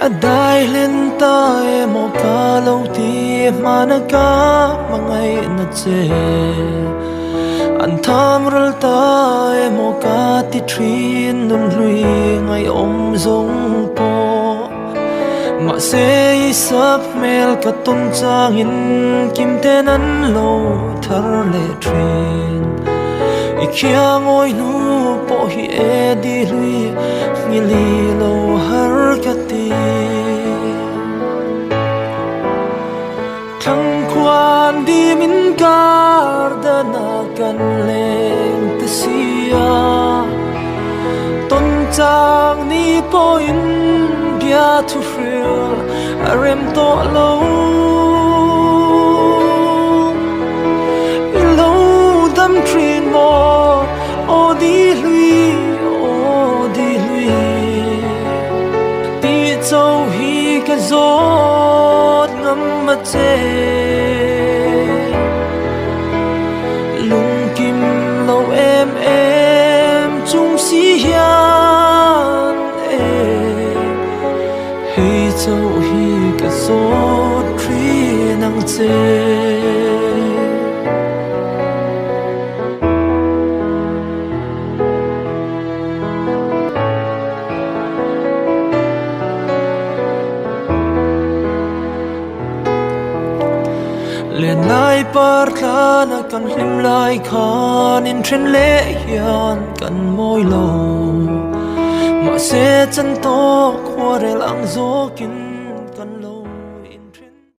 A dai hlen ta emaw ka lo ti hmana ka hmangaihna che. An tham ral ta emaw ka ti thin nun hlui ngaihawm zawng pawh. Mahse i sap hmel ka tawn changin kim ten an lo thar leh thin. I khiangawi hnu pawh hi e di hlui ngili lo har ka ti. Thangkhuan dim in kar dana kan leng te sia. Tawn chang ni pawhin bia thu hril a rem tawh lo. I lo dam thin maw aw di hlui aw di hlui. Tih cho hi ka zawt ngam a che. Lungkim lo em em chung si hian e. Hei cho hi ka zawt thin ang che. Len lai par tlana kan hlim lai khan inthen leh hian kan mawi lo. Mahse chan tawk khuarel ang zawkin.